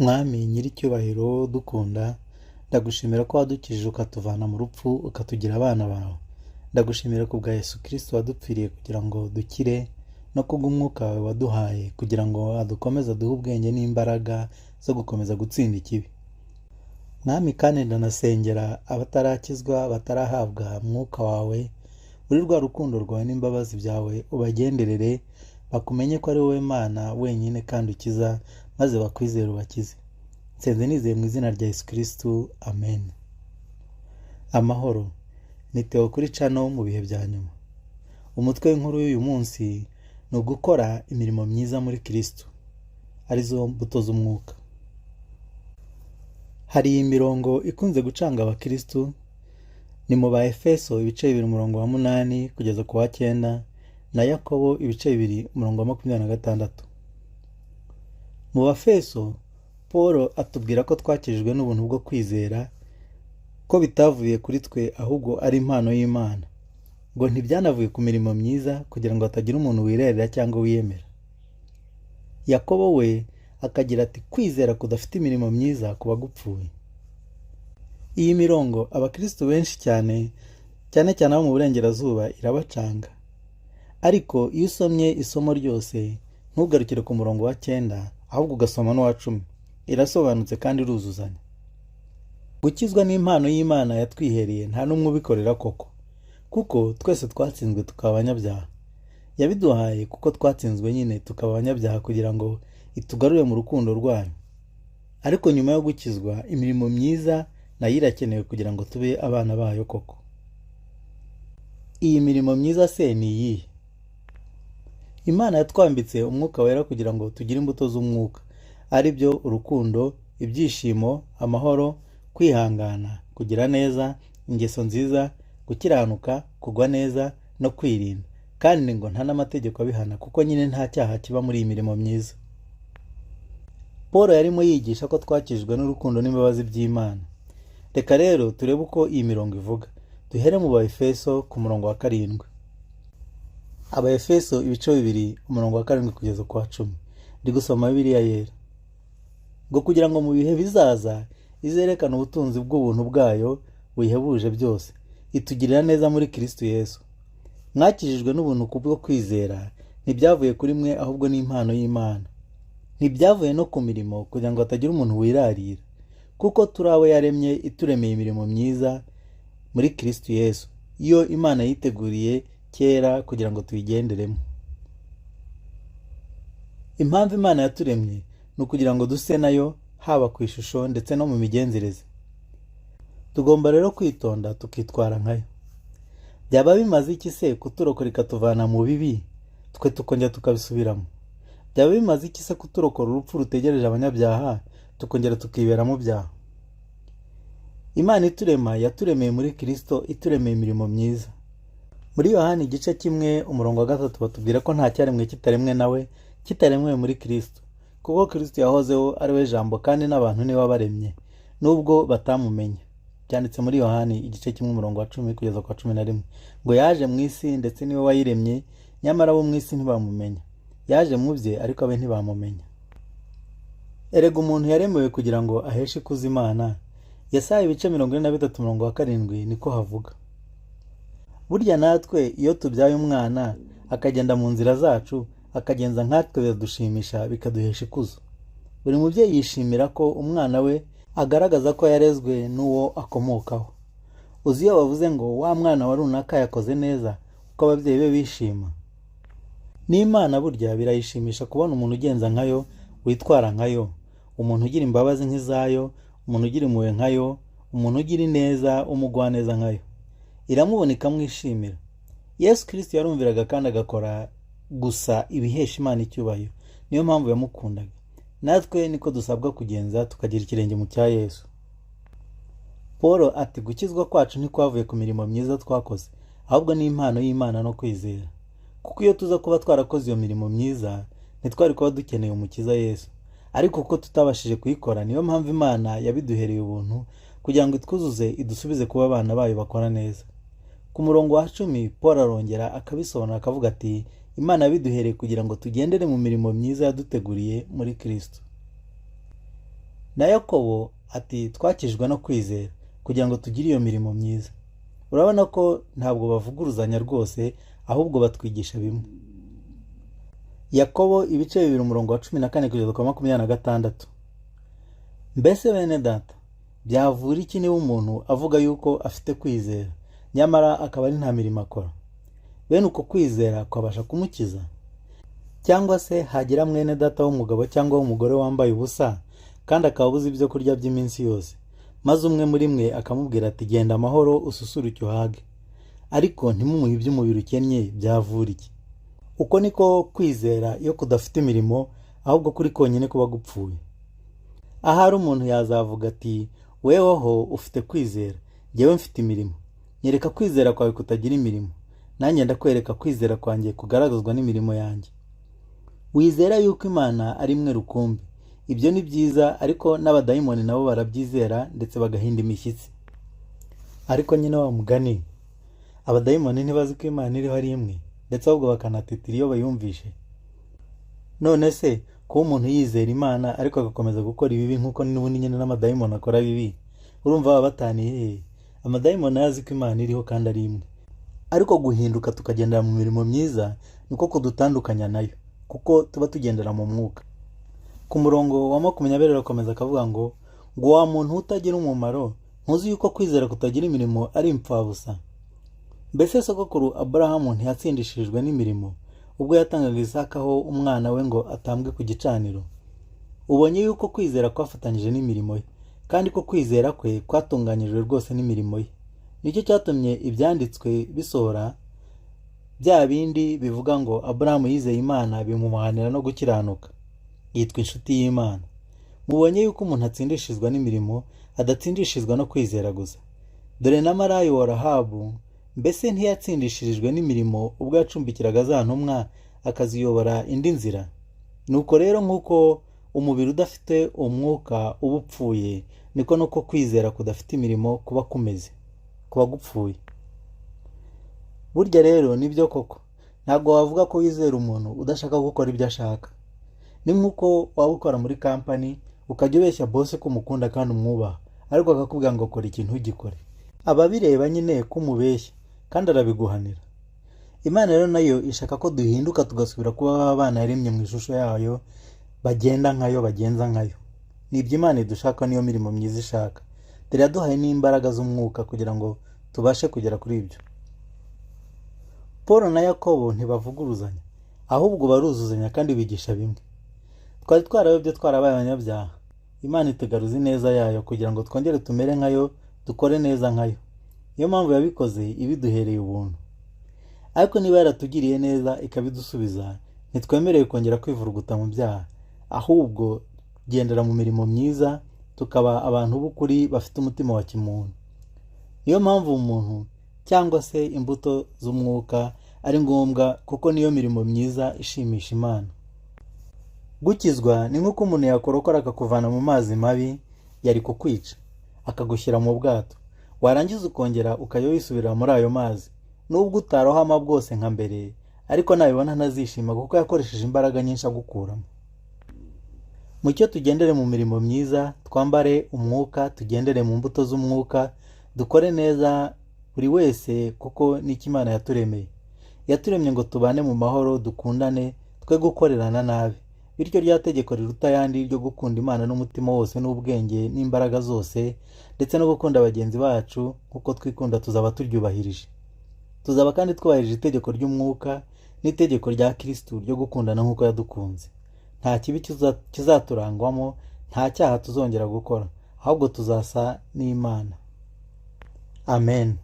Mwami nyir'icyubahiro dukunda, ndagushimira ko wadukijije ukatuvana mu rupfu ukatugira abana bawe. Ndagushimira ku bwa Yesu Kristo wadupfiriye kugira ngo dukire, no kubw'umwuka wawe waduhaye kugira ngo adukomeze aduhe ubwenge n'imbaraga zo gukomeza gutsinda ikibi. Mwami, kandi ndanasengera abatarakizwa, batarahabwa mwuka wawe, muri rwa rukundo rwawe n'imbabazi byawe ubagenderere, bakumenye ko ari wowe Mana wenyine kandi ukiza, maze bakwizere ubakize. Nsenze nizeye mu izina rya Yesu Kristo, amen. Amahoro ni Theo kuri cano mu bihe bya nyuma. Umutwe w'inkuru y'uyu munsi ni ugukora imirimo myiza muri Kristo, arizo mbuto z'umwuka. Hari imirongo ikunze gucanga abakristu, ni mu ba Efeso ibice 2 umurongo wa 8 kugeza ku wa 9, na Yakobo ibice 2 umurongo wa 26. Mu Bafeso, Paul atubwira ko twakijijwe n'ubuntu bwo kwizera, ko bitavuye kuri twe ahubwo ari impano y'Imana, ngo ntibyanavuye ku mirimo myiza kugira ngo hatagira umuntu wirarira cyangwa wiyemera. Yakobo we akagira ati kwizera kudafite imirimo myiza kuba gupfuye. Iyi mirongo abakristo benshi cyane cyane cyane abo mu burengerazuba irabacanga, ariko iyo usomye isomo ryose ntugarukire ku murongo wa 9 ahubwo ugasoma n'uwa 10, irasobanutse kandi iruzuzanya. Gukizwa n'impano y'Imana yatwihereye, nta n'umwe ubikorera koko, kuko twese twatsinzwe tukaba abanyabyaha. Yabiduhaye kuko twatsinzwe nyine tukaba abanyabyaha kugira ngo itugarure mu rukundo rwayo. Ariko nyuma yo gukizwa, imirimo myiza nayo irakenewe kugira ngo tube abana bayo koko. Iyi mirimo myiza se ni iyihe? Imana yatwambitse umwuka wera kugira ngo tugire imbuto z'umwuka, ari byo urukundo, ibyishimo, amahoro, kwihangana, kugira neza, ingeso nziza, gukiranuka, kugwa neza no kwirinda. Kandi ngo nta n'amategeko abihana, kuko nyine nta cyaha kiba muri iyi mirimo myiza. Paul yarimo yigisha ko twakijijwe n'urukundo n'imbabazi by'Imana. Reka rero turebe uko iyi mirongo ivuga. Duhere mu Baefeso ku murongo wa 7. Abaefeso ibice 2 umurongo wa 7 kugeza ku wa 10. Ndi gusoma Bibiliya Yera. Ngo kugira ngo mu bihe bizaza izerekane ubutunzi bw'ubuntu bwayo buhebuje byose, itugirira neza muri Kristo Yesu. Mwakijijwe n'ubuntu kubwo kwizera, ntibyavuye kuri mwe ahubwo ni impano y'Imana. Ntibyavuye no ku mirimo kugira ngo hatagira umuntu wirarira, kuko turi abo yaremye ituremeye imirimo myiza muri Kristo Yesu, iyo Imana yiteguriye kera kugira ngo tuyigenderemo. Impamvu Imana yaturemye ni ukugira ngo duse nayo, haba ku ishusho ndetse no mu migenzereze. Tugomba rero kwitonda tukitwara nkayo. Byaba bimaze iki se kuturokora ikatuvana mu bibi, twe tukongera tukabisubiramo? Byaba bimaze iki se kuturokora urupfu rutegereje abanyabyaha, tukongera tukibera mu byaha? Imana iturema yaturemeye muri Kristo, ituremeye imirimo myiza. Muri Yohani igice 1 umurongo wa 3 batubwira ko nta cyaremwe kitaremwe nawe, kitaremwe muri Kristo, kuko Kristo yahozeho ari we Jambo, kandi n'abantu niwe wabaremye nubwo batamumenye. Byanditse muri Yohani igice 1 umurongo wa 10 kugeza ku wa 11, ngo yaje mu isi ndetse niwe wayiremye, nyamara abo mu isi ntibamumenya. Yaje mu bye ariko abe ntibamumenya. Erega umuntu yaremewe kugira ngo aheshe ikuzo Imana. Yesaya ibice 43 umurongo wa 7 niko havuga. Burya natwe iyo tubyaye umwana akagenda mu nzira zacu, akagenza nkatwe, biradushimisha bikaduhesha ikuzo. Buri mubyeyi yishimira ko umwana we agaragaza ko yarezwe n'uwo akomokaho. Uzi iyo bavuze ngo wa mwana wa runaka yakoze neza, uko ababyeyi be bishima? N'Imana burya birayishimisha kubona umuntu ugenza nkayo, witwara nkayo, umuntu ugira imbabazi nk'izayo, umuntu ugira impuhwe nkayo, umuntu ugira ineza, umugwaneza nkayo. Iramubona ikamwishimira. Yesu Kristo yarumviraga kandi agakora gusa ibihesha Imana icyubahiro, niyo mpamvu yamukundaga. Natwe niko dusabwa kugenza, tukagira ikirenge mu cya Yesu. Paul ati gukizwa kwacu ntikwavuye ku mirimo myiza twakoze, ahubwo ni impano y'Imana no kwizera. Kuko iyo tuza kuba twarakoze iyo mirimo myiza, ntitwari kuba dukeneye umukiza Yesu. Ariko kuko tutabashije kuyikora, niyo mpamvu Imana yabiduhereye ubuntu kugira ngo itwuzuze, idusubize kuba abana bayo bakora neza. Ku murongo wa 10 Paul arongera akabisobanura akavuga ati Imana yabiduhereye kugira ngo tugendere mu mirimo myiza yaduteguriye muri Kristo. Na Yakobo ati twakijwe no kwizera kugira ngo tugire iyo mirimo myiza. Urabona ko ntabwo bavuguruzanya rwose, ahubwo batwigisha bimwe. Yakobo ibice 2 umurongo wa 14 kugeza ku 26. Mbese bene data, byavura iki niba umuntu avuga yuko afite kwizera, nyamara akaba ari nta mirimo akora? Bene uko kwizera kwabasha kumukiza? Cyangwa se hagira mwene data w'umugabo cyangwa w'umugore wambaye ubusa, kandi akaba abuze ibyo kurya by'iminsi yose, maze umwe muri mwe akamubwira ati genda amahoro ususuruke uhage, ariko ntimumuhe iby'umubiri ukennye, byavura iki? Uko niko kwizera iyo kudafite imirimo, ahubwo kuri konyine kuba gupfuye. Ahari umuntu yazavuga ati wehoho ufite kwizera, jyewe mfite imirimo. Nyereka kwizera kwawe kutagira imirimo, nanjye ndakwereka kwizera kwanjye kugaragazwa n'imirimo yanjye. Wizera yuko Imana ari imwe rukumbi, ibyo ni byiza, ariko n'abadayimoni nabo barabyizera ndetse bagahinda imishyitsi. Ariko nyine wa mugani, abadayimoni ntibazi ko Imana iriho ari imwe, ndetse ahubwo bakanatitira iyo bayumvishe. None se kuba umuntu yizera Imana ariko agakomeza gukora ibibi nk'uko n'ubundi nyine n'amadayimoni akora bibi, urumva baba bataniye hehe? Amadayimoni azi ko Imana iriho kandi ari imwe, ariko guhinduka tukagendera mu mirimo myiza niko kudutandukanya nayo, kuko tuba tugendera mu mwuka. Ku murongo wa 20 arakomeza akavuga ngo wa muntu utagira umumaro, ntuzi yuko kwizera kutagira imirimo ari impfabusa? Mbese sogokuru Aburahamu ntiyatsindishirijwe n'imirimo ubwo yatangaga Isaka ho umwana we ngo atambwe ku gicaniro? Ubonye yuko kwizera kwafatanyije n'imirimo ye, kandi ko kwizera kwe kwatunganyijwe rwose n'imirimo ye. Nicyo cyatumye ibyanditswe bisohora bya bindi bivuga ngo Aburahamu yizeye Imana bimuhanira no gukiranuka, yitwa inshuti y'Imana. Mubonye yuko umuntu atsindishirizwa n'imirimo, adatsindishirizwa no kwizera gusa. Dore na Marayi wa Rahabu, mbese ntiyatsindishirijwe n'imirimo ubwo yacumbikiraga za ntumwa akaziyobora indi nzira? Nuko rero nk'uko umubiri udafite umwuka uba upfuye, niko nuko kwizera kudafite imirimo kuba kumeze, kuba gupfuye. Burya rero nibyo koko, ntabwo wavuga ko wizera umuntu udashaka gukora ibyo ashaka. Ni nk'uko waba ukora muri kampani ukajya ubeshya bose ko umukunda kandi umwubaha, ariko akakubwira ngo kora ikintu ntugikore. Aba abireba nyine ko umubeshya kandi arabiguhanira. Imana rero nayo ishaka ko duhinduka tugasubira kuba abana yaremye mu ishusho yayo, bagenda nkayo, bagenza nkayo. Ni ibyo Imana idushaka, niyo mirimo myiza ishaka. Dore yaduhaye n'imbaraga z'umwuka kugira ngo tubashe kugera kuri ibyo. Paul na Yakobo ntibavuguruzanya, ahubwo baruzuzanya kandi bigisha bimwe. Twari twarayobye, twarabaye abanyabyaha. Imana itugaruza ineza yayo kugira ngo twongere tumere nkayo, dukore neza nkayo. Niyo mpamvu yabikoze ibiduhereye ubuntu. Ariko niba yaratugiriye neza ikabidusubiza, ntitwemerewe kongera kwivuruguta mu byaha, ahubwo tugendera mu mirimo myiza, tukaba abantu b'ukuri bafite umutima wa kimuntu. Niyo mpamvu umuntu cyangwa se imbuto z'umwuka ari ngombwa, kuko niyo mirimo myiza ishimisha Imana. Gukizwa ni nk'uko umuntu yakorokora akakuvana mu mazi mabi yari kukwica, akagushyira mu bwato, warangiza ukongera ukajya wisubirira muri ayo mazi. Nubwo utarohama bwose nka mbere, ariko nabibona ntazishima kuko yakoresheje imbaraga nyinshi agukuramo. Mucyo tugendere mu mirimo myiza, twambare umwuka, tugendere mu mbuto z'umwuka, dukore neza buri wese, kuko nicyo Imana yaturemeye. Yaturemye ngo tubane mu mahoro, dukundane, twe gukorerana nabi. Bityo rya tegeko riruta ayandi ryo gukunda Imana n'umutima wose n'ubwenge n'imbaraga zose, ndetse no gukunda bagenzi bacu nk'uko twikunda, tuzaba turyubahirije. Tuzaba kandi twubahirije itegeko ry'umwuka n'itegeko rya Kirisitu ryo gukundana nk'uko yadukunze. Nta kibi kizaturangwamo, nta cyaha tuzongera gukora, ahubwo tuzasa n'Imana. Amen.